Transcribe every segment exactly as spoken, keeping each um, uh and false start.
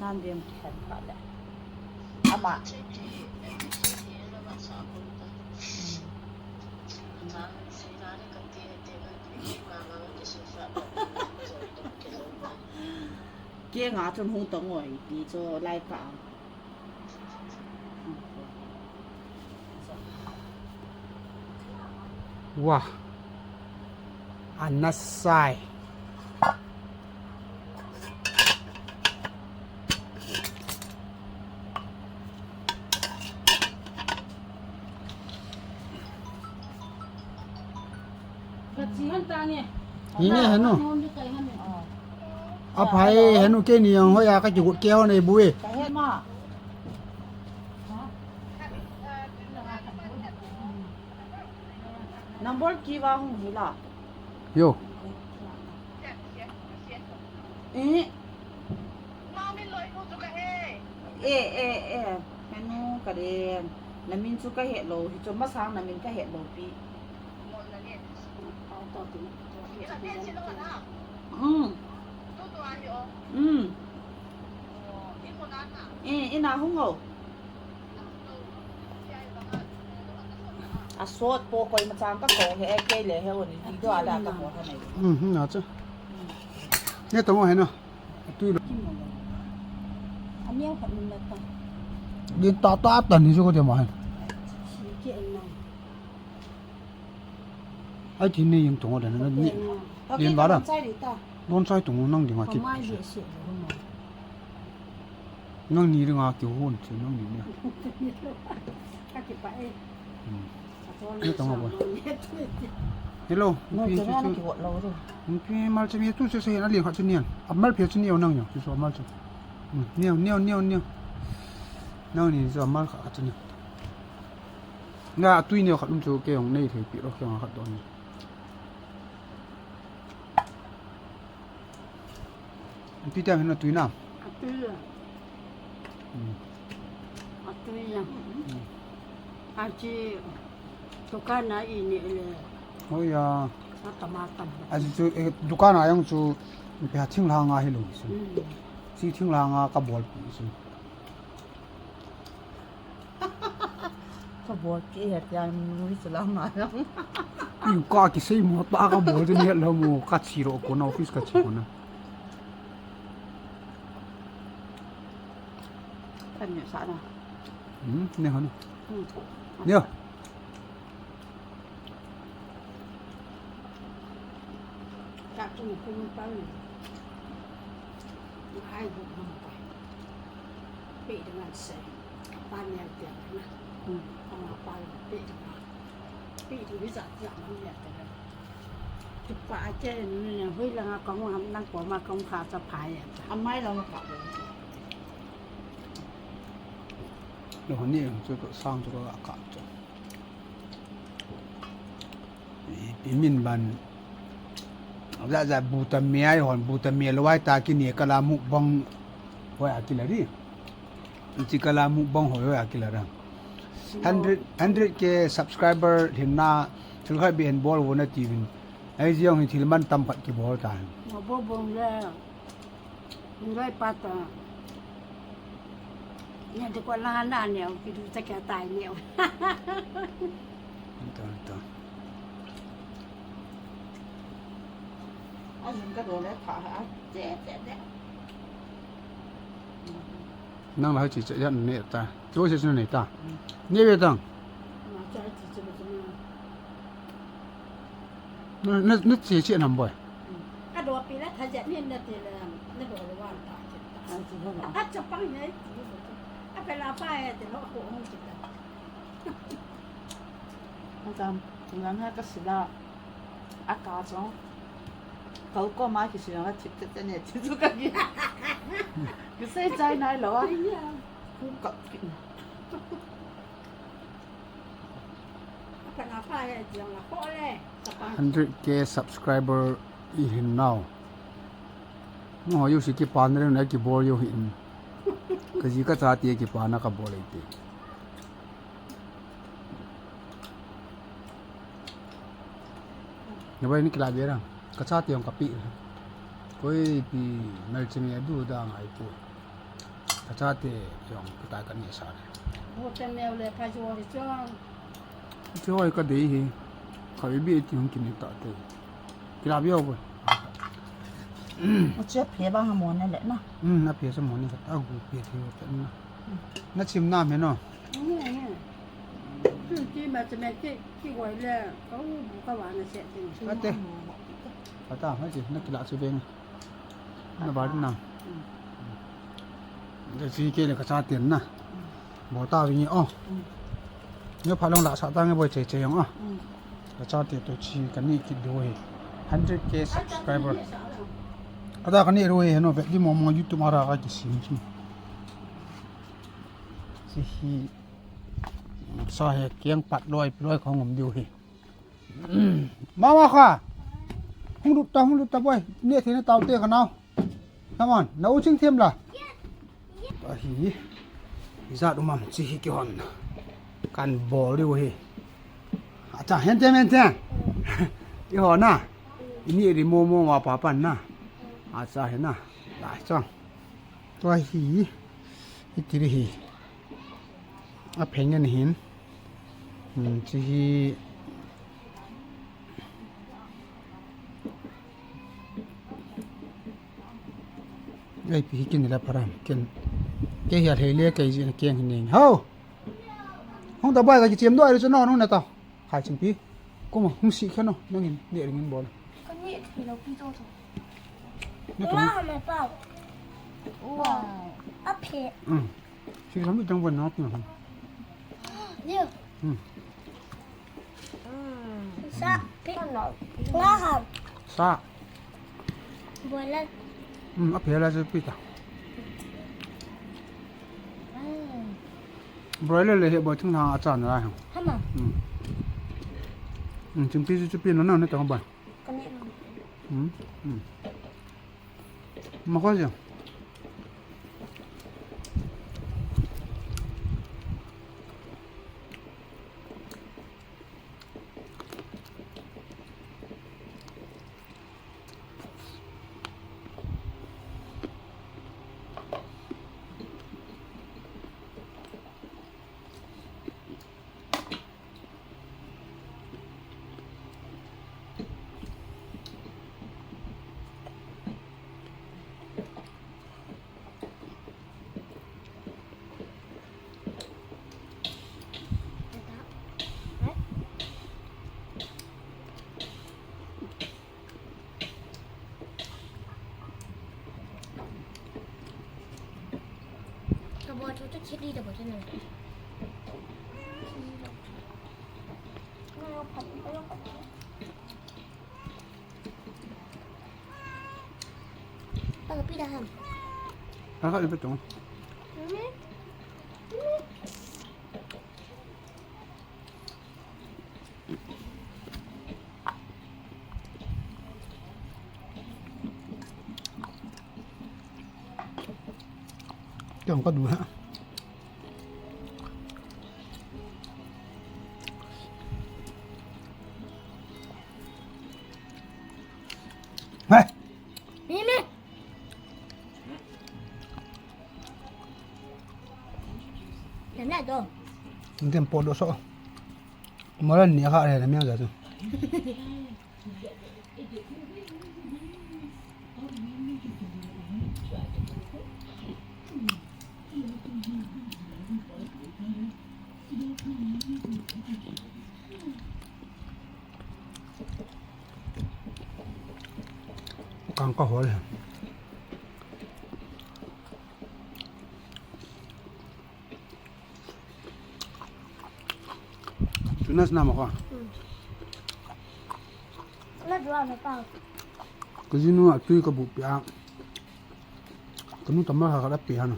Nan dem kihen pha le. Ama. Ke nga chun hung tong oi ti chu lai ka. Wah. Anasai. Ni ne henu. Aphai henu, keini jong hoiya kakigot keo nei bu e. Number ki va hung hila. Yo. Eh. Eh, eh, eh. Henu ka den. Na min chu ka het lou. Hichu masang na min ka het lou pi. Mm. Mm. Eh, ina hung o. A sot po koi ma chang ka ko he, eh, kei le he oni di do ala ka ko ha nei. Hmm, hmm, na chu. Ne tong o he na. Tui lo. Din ta ta ta ni chu ko de ma he. Ai ti ne jeng tong o de na ni. Din ba da. Don sai tong o nang dinga ki. Nang ni dinga kihon chu nang ni ne. Hmm. Hello. Nupi, nupi mal chu mi tu se se na ling khat chu nian. Amal phe chu niau nang niau. Chu amal chu. Hmm. Niau, niau, niau, niau. Nang ni chu amal khat chu niau. Na tui niau khat um chu kei jong nei thei pi lo kei jong khat don ni. Tui te hin na tui na. A tui a. Hmm. A tui a. Hmm. A chi dukan a i ne le. Hoi a. A tam a tam. A chi chu, eh, dukan a jong chu pe thing la nga hi lo chu. Hmm. Chi thing la nga ka bol pi chu. Ka bol kei he tia nui chu lam na jong. Iu ka kisei mo ta ka bol chu ni het lo mo ka chi ro ko na office ka chi ko na. Kan ne sa na. Hmm, ne hon. Hmm. Ne. Ka chung kum pa ni. Ai bu ma pa. Pe de ngan se. Pa ni a tia na. Hmm. Pa ma pa pe de na. Pe de wi za za ma ni a tia na. Tu pa a ke ni na hui la nga kong ham nang ko ma kong kha cha pa ya. Amai la ma pa. Lo ni chu to sang chu ka ka chu. Ipi min ban. Za za bu ta me ai hon, bu ta me lo ai ta ki ni ka la mukbang. Hoi a ki la ri. Chi ka la mukbang hoi hoi a ki la ra. Hundred, hundred K subscriber hin na, thil khat bi hin bol vo na ti vin. Ai ji jong hi thil man tam khat ki bol ta. Mo bo bong le. Ngai pa ta. Nia de ko la na neo, ki du ta kya tai neo. To, to. A hin ka do le pha a, che, che, che. Nang la chi che yan ne ta. Chu che ne ta. Ne ve tang. Na cha chi che na. Na, na, na che che nam boi. Ka do pi la tha jet ni na ti la, na do lo wan ta che ta. A, ti ho na. A cha pang ne ti lo. A pe la pa e ti lo ko hong ti ta. A tam, tu la na ka sila. A ka chong. Ka ko ma ki sila na ti te te ne ti tu ka ki. Ki sei chai nai lo a. Ai ya. Ku ka ki. Hundred K subscriber i hin nau. Mo yu si kipana le na kibol yu hin. Ka ji ka cha ti kipana ka bol ei te. Na bai ni kila bera. Ka cha ti jong ka pi. Koi pi nal chimi a du da ngai pu. Chate jong kitai kani sa le. Bo chan neo le pha jo hi chang. Choi ka dei hi. Kha bi bi ti hung kini ta te. Kila bi o bo. Mo che phe ba ha mo ne le na. Hmm, na phe sa mo ne ka ta gu phe the ta na. Na chim na me no. Ne ne. Tu ti ma che me ti ti wai le. Ka u bu ka wa na se ti. Ka te. Ka ta ha ji na kila chu ve ni. Na ba na. Ka chi ke le ka cha ten na. Bo ta wi ni o. Ni pha long la sa ta nge boi che che yong o. Ka cha te to chi ka ni ki do he. Hundred K subscriber. Ada ka ni ro he no ve di mo mo YouTube ara ka ki sim chi. Chi hi. Sa he kiang pat loi loi khong um diu he. Mama kha. Hung lut ta, hung lut ta boi. Ne thei na tau te ka nau. Come on. Na u ching them la. Ahi. Izat umam chi hi ki hon. Kan bol diu hi. Acha, hen tem, hen tem. I hon na. Ini ri mo mo wa pa pan na. Acha, hen na. Lai chang. Tua hi. Itiri hi. A pheng ngen hin. Hmm, chi hi. Ei, pi hi kin la param, kin. Ke hi a hlei le, ke ji na kiang hin ning. Hau! Hung ta bai ka ki chiam do ai chu no, no na ta. Khai chim pi. Kuma, hung si kha no, nang in, ne ring in bol. Ka ni thei lo pi to to. Ne to. Wow, ma pa. Wow. A phe. Hmm. Sing kami tang wan na pi na. Leo. Hmm. Sa, pi. Nga ham. Sa. Boiler. Hmm, a phe la se pi ta. Hmm. Broiler le he boi thing thang a chan la. Hama. Hmm. Hmm, chim pi chu pi no na ne tang bai. Ka ni. Hmm. Hmm. Makasih. Ka bol chu chu chili da bol chu na. Pang pi da ham. Pang ka ibe tong. Tong ka du ha. Hai. Ni ni. Dem la do. Dem po do so. Moran ni kha re na mi ga tu. Kang ka hol. Tunas nama ko. Hmm. Na dua na pa. Ka jinu a tui ka bu pia. Kanu tamar ha ka da pia na.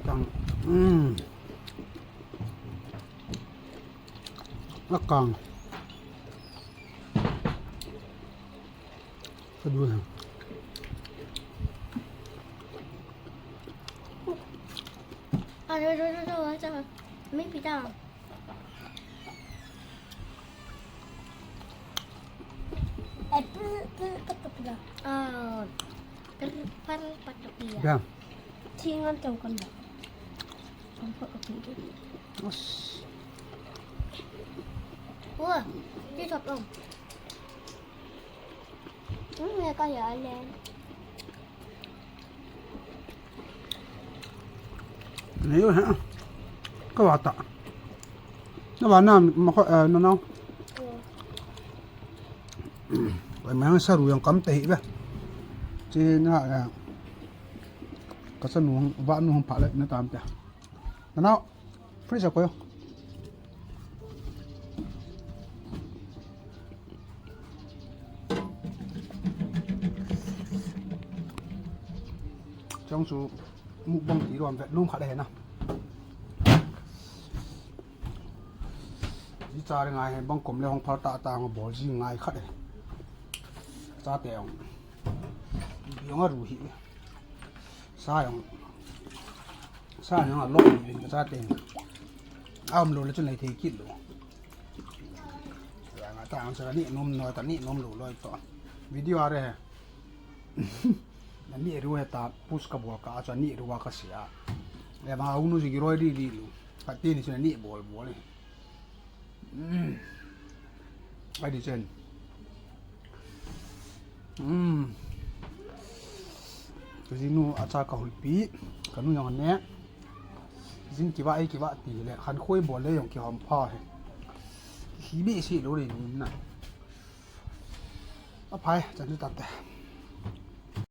Tang. Hmm. Akang. Ka du ha. Ah, rồi, rồi, rồi, rồi, rồi. Mấy pita. Eh, pu, pu, patapia. Ah, per, per, patapia. Ya. Chingan tau kan ba. Kan pa ka pi. Us. Ua, ti top ong. Hmm, ya ka ya le. Ni yo ha. Ka wa ta. Na wa na ma ko, eh, na na. Oi, mang sa ru yang kam te hi ba. Chi na, eh. Ka sa nu, wa nu hong pa le na tam te. Na na. Fresh ko yo. Chang su mukbang ti ron vet lum khat le na. Ji cha le ngai he bang kom le hong phal ta ta hong bol ji ngai khat le. Cha te hong. Bi hong a ru hi. Sa hong. Sa hong a lo hi ka cha te. A um lo le chun lai thei kit lo. Ya nga ta hong sa ni nom no ta ni nom lo lo to. Video a re he. Na ni ru he ta push ka bol ka cha ni ru wa ka sia. Le ma unu ji giroi ri ri lu. Ka ti ni chun ni bol bol. Mm. Ai di chen. Mm. Ka jinu a cha ka hulpi. Ka nu yong ne. Jin kiva ai kiva ti le. Khan khoi bol le yong ki hom pha he. Hi bi si lo ri ni na. A phai, chan chu tat te.